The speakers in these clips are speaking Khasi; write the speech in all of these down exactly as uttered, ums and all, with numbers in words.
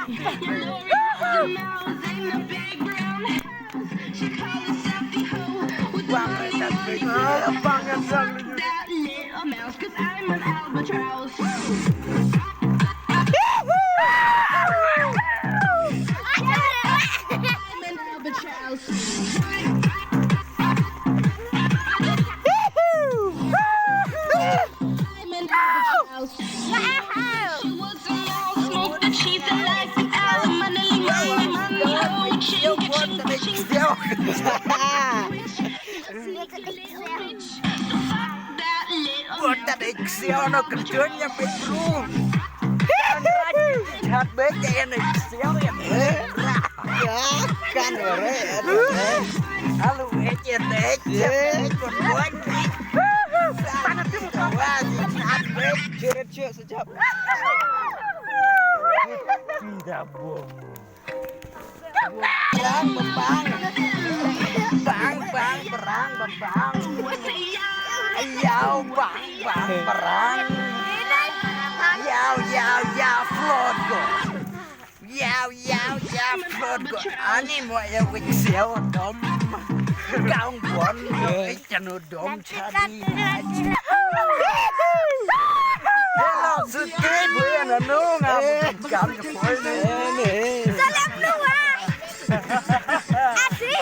Bang, eh, tak big, eh, bang, eh, bang. That little mouse, 'cause I'm an albatross. I'm an albatross. I'm an albatross. She was a mouse, smoked the cheese and liked the alimony, money, money, oh, ching, ka-ching, ka-ching. Fuck that little Buat tadi ksiau no keduanya bedroom. Chat bek ya ni ksiau ya. Ya, kan ore. Lalu ecet ecet. Buat buat. Panas tu bukan. Wah, chat bek. Jerit cek sejap. Tidak bohong. Bang, bang. Bang, bang, berang, bang, bang. Yau, bang, bang, berang. Yau, yau, yau, float go. Yau, yau, yau, float go. Ani mo ya wik siau dom. Gaung bon, yo, eh, chanu dom chadi. Hello, Suti, buya nanu nga bukan kam ke poi ni. Salam dua. Asi.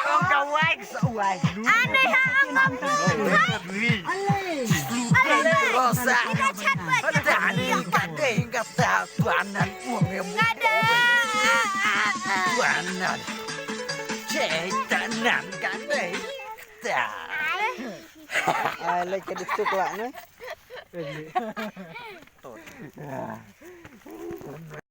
Ong kawai, kawai. Ane ha ngam. Rosa. Kita chat buat. Kita ani kate kata tuanan uang yang. Kada. Tuanan. Cetanan kate. Ta. Ai, lai ka duk tuk lah, ne?